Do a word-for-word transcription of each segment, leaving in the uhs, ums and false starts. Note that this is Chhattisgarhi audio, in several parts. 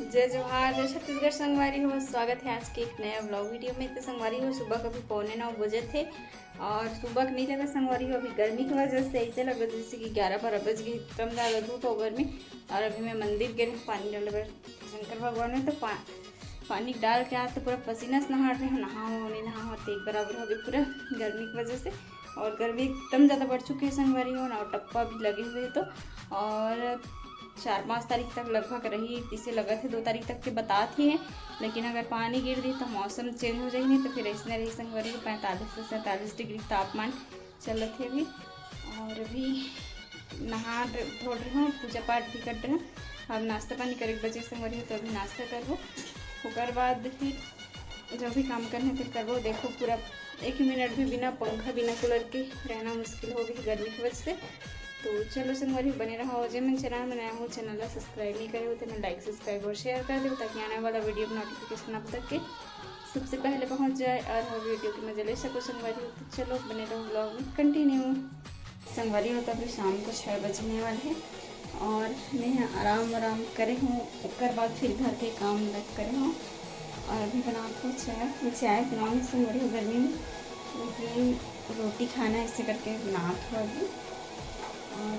जय जोहार, जय छत्तीसगढ़ संगवारी हो, स्वागत है आज के एक नया ब्लॉग वीडियो में। तो संगवारी हो, सुबह का भी पौने नौ बजे थे और सुबह के नहीं लगा संगवारी हो, अभी गर्मी की वजह से ऐसे लगा जैसे कि ग्यारह बारह बज गए, एकदम ज़्यादा धूप हो गर्मी। और अभी मैं मंदिर गए रहे पानी डाले बर शंकर भगवान में, तो पा, पानी डाल के आज तो पूरा पसीना से नहा रहे हो, नहाओ नहीं नहाओ, तो एक बराबर हो गए पूरा गर्मी की वजह से। और गर्मी एकदम ज़्यादा बढ़ चुकी है संगवारी हो, ना टप्पा भी लगे हुए हैं तो। और चार पाँच तारीख तक लगभग रही, इसे लगा थे दो तारीख तक के बतात ही है, लेकिन अगर पानी गिर दी तो मौसम चेंज हो जाही, नहीं तो फिर ऐसने रही संगवारी हो, पैंतालीस से सैंतालीस डिग्री तापमान चलत हे अभी। और अभी नहा धो रहे हो, पूजा पाठ भी कर रहे हो। अब नाश्ता पानी करे के बचे संगवारी हो, तो अभी नाश्ता करबो, ओकर बाद फिर जो भी काम करना है फिर करबो। देखो, पूरा एक मिनट भी बिना पंखा बिना कूलर के रहना मुश्किल हो गई गर्मी की वजह से। तो चलो संगवारी हो, बने रहो। जे मन चैनल में नया हो, चैनल ला सब्सक्राइब नहीं करे हो तो मैं लाइक सब्सक्राइब और शेयर कर दो, ताकि आने वाला वीडियो का नोटिफिकेशन आप तक के सबसे पहले पहुंच जाए और हर वीडियो के मजा ले सको संगवारी हो। तो चलो बने रहो ब्लॉग में कंटिन्यू। संगवारी हो, तो अभी शाम को छः बजने वाले हैं और मैं आराम आराम करे हूँ, ओकर बाद फिर घर के काम लग करे हूँ। और अभी बनात हूँ चाय, चाय बनाऊँ संगवारी हो गर्मी में, लेकिन रोटी खाना है, ऐसे करके बनात हूँ अभी। और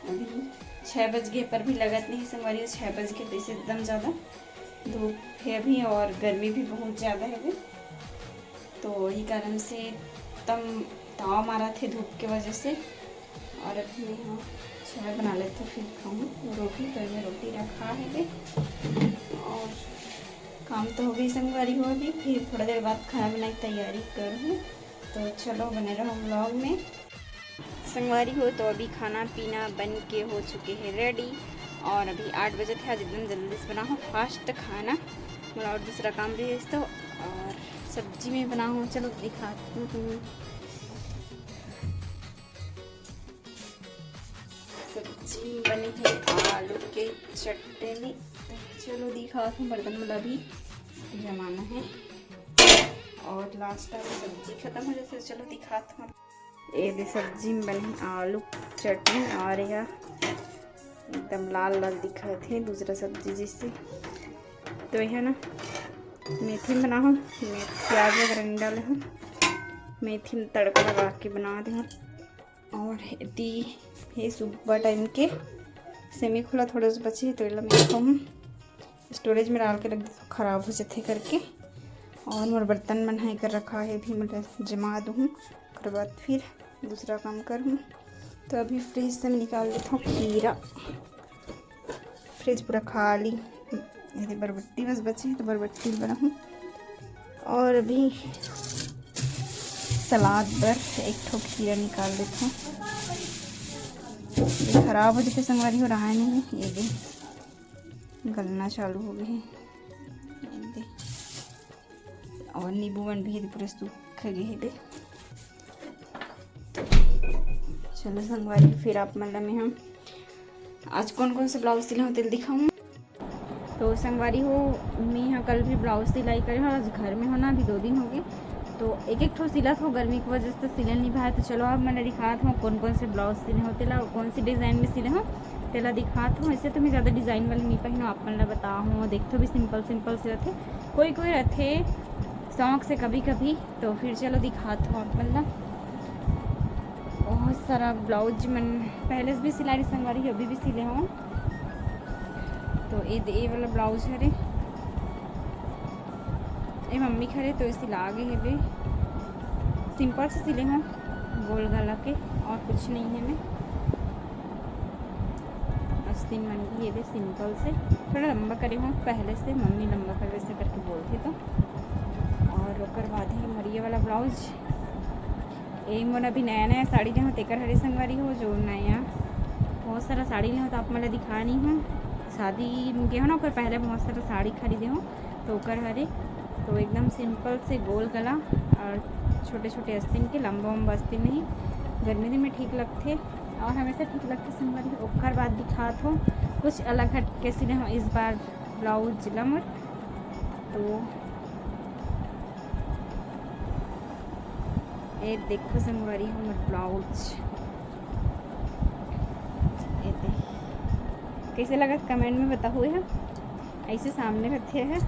अभी छः बज गए पर भी लगत नहीं संगवारी हो, छः बज गए तो इसे एकदम ज़्यादा धूप है अभी और गर्मी भी बहुत ज़्यादा है अभी, तो यही कारण से तम ताव मारा थे धूप के वजह से। और अभी मैं यहाँ चाय बना लेते फिर खाऊँ रोटी, तो मैं रोटी रखा है बे। और काम तो हो गई संगवारी हो, अभी फिर थोड़ा देर बाद खाना बनाने की तैयारी करूँ। तो चलो बने रहो ब्लॉग में। संगवारी हो, तो अभी खाना पीना बन के हो चुके हैं रेडी और अभी आठ बजे थे। आज एकदम जल्दी से बना हो फास्ट खाना, बोला और दूसरा काम भी है तो। और सब्जी में बना हो, चलो दिखाती हूँ। सब्जी में बनी है आलू के चटनी। चलो दिखाती हूँ, बर्तन वाला भी जमाना है और लास्ट टाइम सब्जी खत्म हो जाती है। चलो दिखाती हूँ। ये भी सब्जी में बनी आलू चटनी और यह एकदम लाल लाल दिखत हे दूसरा सब्जी जैसे। तो यह ना मेथी में बना हो, मैं प्याज वगैरह नहीं डाले हो, मेथी में तड़का लगा के बना दे हो। और एती ये सुबह टाइम के सेमी खुला थोड़ा सा बचे हे, तो एला मैं हम स्टोरेज में डाल के रख देते, खराब हो जाते करके। और मोर बर्तन मन है कर रखा है, भी मतलब जमा दूँ, ओकर बाद फिर दूसरा काम करूँ। तो अभी फ्रिज से मैं निकाल देता हूँ खीरा, फ्रिज पूरा खाली, ये बरबट्टी बस बची है तो बरबट्टी बनाऊँ। और अभी सलाद बर एक ठो खीरा निकाल देता हूँ, ये खराब हो जाते संगवारी हो रहा है नहीं, ये भी गलना चालू हो गए हैं। और नींबू मन भी पूरा सूख गए हैं बे। चलो संगवारी, फिर आप मन ला मैं हम आज कौन कौन से ब्लाउज सिले हो तेल दिखाऊँ। तो संगवारी हो, मैं यहाँ कल भी ब्लाउज सिलाई करे हो, आज घर में हो ना, अभी दो दिन हो गए, तो एक एक ठो सिलत हो, गर्मी की वजह से तो सिले नहीं भाई। तो चलो आप मन ला दिखात हो कौन कौन से ब्लाउज सिले हो तेला, कौन सी डिज़ाइन में सिले हो तेला दिखात हो। ऐसे तो मैं ज़्यादा डिज़ाइन वाले नहीं पहनो, आप मन ला बता हो, देखते हो भी सिंपल सिंपल से रहते, कोई कोई रहते शौक से कभी कभी। तो फिर चलो दिखात हो आप मन ला। बहुत सारा ब्लाउज मन पहले से भी सिला रही संगवारी, अभी भी सिले हो। तो ये ये वाला ब्लाउज हरे, ये मम्मी खरे तो सिला गए हे बे, सिंपल से सिले हो गोल गला के, और कुछ नहीं है मैं। आस्तीन मन भी ये दे सिंपल से, थोड़ा लंबा करे हो पहले से, मम्मी लंबा करे से करके बोलती तो। और ओकर बाद ही मरिया वाला ब्लाउज, ये मोर अभी नया नया साड़ी लेहो तेकर हरे संगवारी हो, जो नया बहुत सारा साड़ी लेहो तो आप मन ला दिखा नहीं हो। शादी में गए हो ना, ओकर पहले बहुत सारा साड़ी खरीदे हो तो ओकर हरे। तो एकदम सिंपल से गोल गला और छोटे छोटे आस्तीन के, लंबा उम्बा आस्तीन नहीं, गर्मी दिन में ठीक लगथे और हमेशा ठीक लगथे संगवारी। ओकर बाद दिखात हो कुछ अलग हट के सिले हो इस बार ब्लाउज ला मोर। तो ये देखो संगवारी हमर ब्लाउज, ये दे कैसे लगत कमेंट में बताहू। ये ऐसे सामने रखे हैं।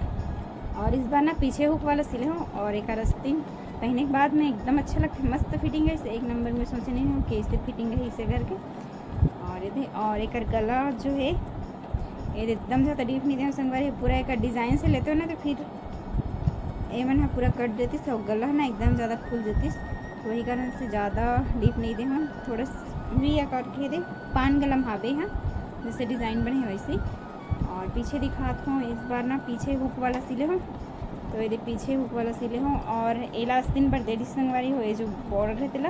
और इस बार ना पीछे हुक वाला सिले हूँ और एक आस्तीन पहने के बाद में एकदम अच्छा लगता है, मस्त फिटिंग है। इसे एक नंबर में सोचे नहीं हूँ कि इसे फिटिंग है इसे करके। और ये दे, और एक गला जो है ये एकदम ज़्यादा डीप नहीं दे संगवारी, पूरा एक डिज़ाइन से लेते हो ना तो फिर ये मन ह पूरा कट देती, सब गला ना एकदम ज़्यादा खुल जाती, तो वही कारण से ज़्यादा डीप नहीं दे हूँ, थोड़ा वी आकार के दे, पान गला में हावे हाँ, जैसे डिज़ाइन बने हैं वैसे। और पीछे दिखात हूँ इस बार ना पीछे हुक वाला सिले हूँ, तो ये पीछे हुक वाला सिले हूँ और एला आस्तीन बर दे दिस संगवारी हो, ये जो बॉर्डर है तेला,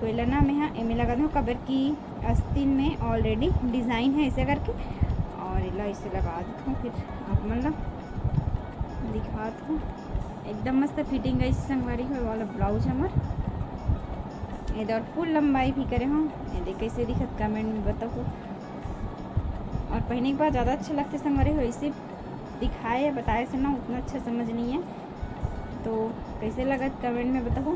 तो एला ना मैं हाँ एमे लगा दूँ, काबर की आस्तीन में ऑलरेडी डिज़ाइन है ऐसे करके। और एला ऐसे लगा देत हूँ, फिर आप मन ला दिखात हूँ। एकदम मस्त फिटिंग है इस संगवारी हो वाला ब्लाउज हमर। ये दे और फुल लंबाई भी करे हूँ, ये दे कैसे दिखत कमेंट में बताओ। और पहने के बाद ज़्यादा अच्छा लगता है संगवारी हो, इसे दिखाए बताए से ना उतना अच्छा समझ नहीं है, तो कैसे लगत कमेंट में बताओ।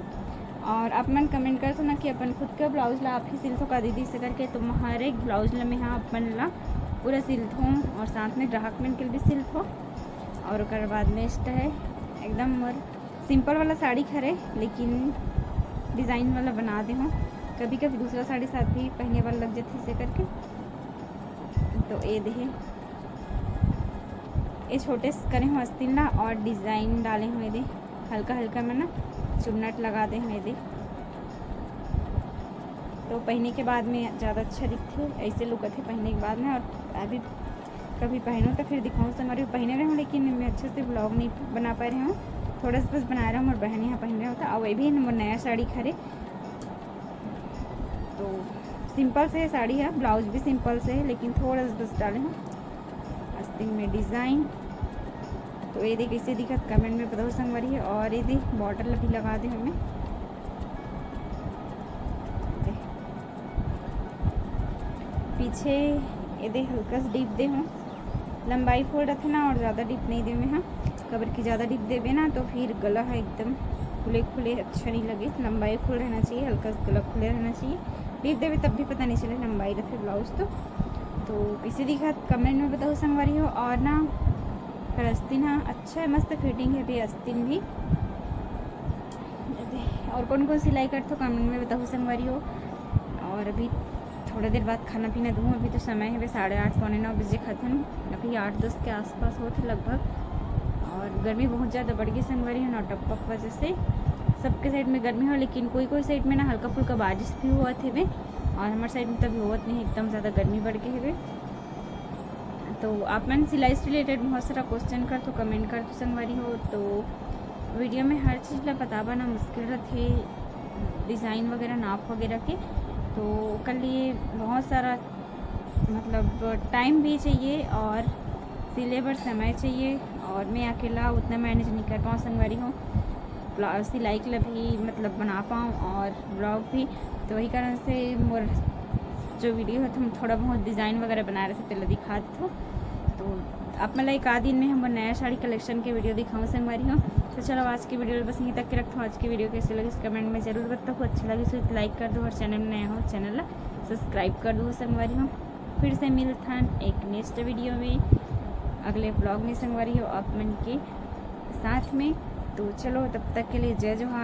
और आप मन कमेंट करथो ना कि अपन खुद के ब्लाउज ला आप ही सिलथो का दीदी से करके, तो मैं हर एक ब्लाउज ला मैं हाँ अपन ला पूरा सिलथो और साथ में ग्राहक मन के भी सिलथो। और ओकर बाद नेक्स्ट है एकदम मोर सिंपल वाला साड़ी हरे, लेकिन डिज़ाइन वाला बना दे हूँ, कभी कभी दूसरा साड़ी साथ भी पहने वाला लग जाती से करके। तो ये दे ये छोटे से करे हूँ आस्तीन ला और डिज़ाइन डाले हूँ ये दे, हल्का हल्का में ना चुन्नट लगा दे हूँ ये दे। तो पहने के बाद में ज़्यादा अच्छा दिखते ऐसे लुक आते पहने के बाद में। और अभी कभी पहनूँ तो फिर दिखाऊँ संगवारी, पहने रहे हूँ लेकिन मैं अच्छे से ब्लॉग नहीं बना पा रही हूँ, थोड़ा सा बस बना रहा हूँ और बहन यहाँ पहन रहे होता। और वही भी मोर नया साड़ी हरे, तो सिंपल से साड़ी है, ब्लाउज भी सिंपल से है, लेकिन थोड़ा सा बस डाले हूँ आस्तीन में डिज़ाइन। तो ये दे कैसे दिखत कमेंट में बताओ संगवारी। और ये दे बॉर्डर भी लगा दे हमें, पीछे ये दे हल्का सा डीप दे हूँ, लंबाई फुल रथे ना और ज़्यादा डीप नहीं दे मैं हाँ, काबर कि ज़्यादा डीप देबे ना तो फिर गला है एकदम खुले खुले अच्छा नहीं लगे, लंबाई फुल रहना चाहिए, हल्का सा गला खुले रहना चाहिए। डीप देबे तब भी पता नहीं चले लंबाई रथे ब्लाउज तो। तो कैसे दिखत कमेंट में बताओ संगवारी हो। और ना कर आस्तीन हाँ अच्छा है, मस्त फिटिंग है भी आस्तीन भी। और कौन कौन सिलाई करथो कमेंट में बताओ संगवारी हो। और अभी थोड़ा देर बाद खाना पीना दूँ, अभी तो समय है साढ़े आठ पौने नौ बजे खाथन, अभी आठ दस के आसपास होत है लगभग। और गर्मी बहुत ज़्यादा बढ़ गई संगवारी हो, नौटप्पा की वजह से सबके साइड में गर्मी हो, लेकिन कोई कोई साइड में ना हल्का फुल्का बारिश भी होवत हेवे और हमारे साइड में तभी होवत नहीं, एकदम ज़्यादा गर्मी बढ़ गई हेवे। तो आप मन सिलाई से रिलेटेड बहुत सारा क्वेश्चन करथो कमेंट करथो संगवारी हो, तो वीडियो में हर चीज़ ला बताबा ना मुश्किल रथे, डिज़ाइन वगैरह नाप वगैरह के, तो ओकर लिए बहुत सारा मतलब टाइम भी चाहिए और सिले बर समय चाहिए, और मैं अकेला उतना मैनेज नहीं कर पाऊँ संगवारी हो। ब्ला-, सिलाई के लिए भी मतलब बना पाऊँ और ब्लॉग भी, तो वही कारण से मोर जो वीडियो है तो हम थोड़ा बहुत डिज़ाइन वगैरह बना रहे थे, पहले दिखा दो। तो आप मतलब एक आध दिन में हम नया साड़ी कलेक्शन के वीडियो दिखाऊँ संगवारी हो। तो चलो आज की वीडियो बस यहीं तक के रखता हूँ। आज की वीडियो कैसे लगी कमेंट में जरूर बताओ, अच्छा लगे तो लाइक कर दो और चैनल में नया हो चैनल ला सब्सक्राइब कर दो संगवारी हो। फिर से मिलथन एक नेक्स्ट वीडियो में अगले ब्लॉग में संगवारी हो आप मन के साथ में। तो चलो तब तक के लिए जय जोहार।